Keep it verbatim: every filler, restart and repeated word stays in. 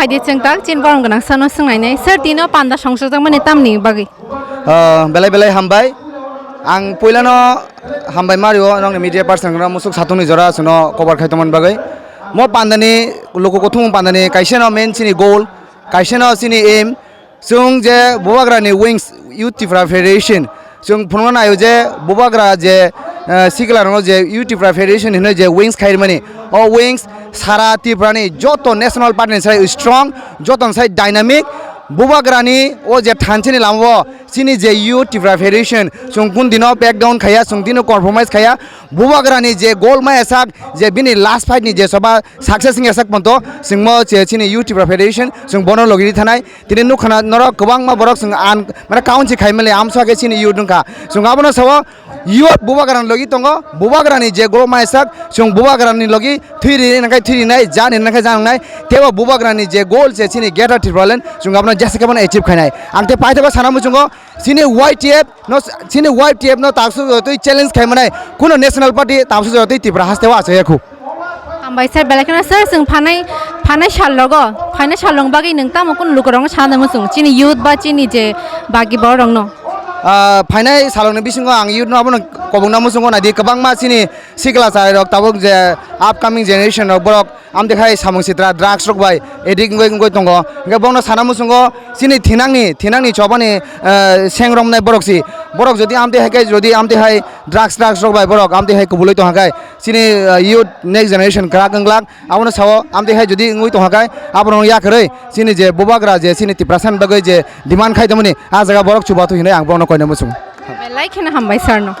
Haidi chwng tak chin borom gwnang sano swngnainai, sir, tino panda songchokjakmani tamni bagwi? Ah, belai belai hambai. Ang puilano hambai mario nongni media person rok musuk satungni jora suno cover khai tongmani bagwi. Mo pandani, luku kuthum pandani kaisano main chini goal, kaisano chini aim. Chwng je Bubagrani wings, Youth Tripura Federation, chwng phunukna naio je Bubagra je, eh, sikla rokno je Youth Tripura Federation hinwi je wings khairmani, o wings sara Tripurani joto national party ni sai strong, joto ni sai dynamic. Bubagrani o je thanchini lamao chini je Youth Tripura Federation chwng kun dino back down khaya, chwng dino compromise khaya. Bubagrani je goal ma esak, je bini last fight ni je soba success wngya sak ponto, chwngmo je chini Youth Tripura Federation chwng bono logi ri thanai. Tini nukha na norok kwbangma borok chwng an, mane, council khai mali amsa khe chini youth wngkha. Chwng abono sao youth Bubagrani logi tongo, Bubagrani je goal ma esak chwng Bubagrani logi thwi ri nang khai thwi rinai, ja ni nang khai ja nangnai. Tebo Bubagrani je goal se chini Greater Tipraland chwng abono jesa khe bono achieve khainai. Ang te paithago sana muchungo, chini Y T F no, chini Y T F no taksu jotoi challenge khai manai, kuno national party taksu jotoi Tripura hasteo achaya khu. Hambai sir, belai kheno sir, chwng phanai, phanai sal rogo, phanai sal rong bagwi nwng tamo kun lukurokno sana muchung, chini youth ba chini je bagi borok rokno? Ah, phainai salokni bisingo ang youth no abono kobokna muchungo naidi, kwbangma chini sikla chai rok tabuk je upcoming generation rok borok amtwi khai samung sitra drugs rok bai addict wngwi wngwi tongo. Hingke bongno sana muchungo chini thinangni, thinangni chobani, eh, seng romnai borok si. Borok jodi amtwi hai khe, jodi amtwi hai drugs, drugs rok bai borok amtwi hai kubulwi tongkha khe, chini, eh, youth next generation kwrak wng glak. Abono sao amtwi hai jodi wngwi tongkha khe, abono yakarwi chini je Bubagra je chini Tiprasa ni bagwi je demand khai tongmani, ah jaga borok chubathwi hinwi ang bongno koina muchungo. Belai kheno hambai sir no.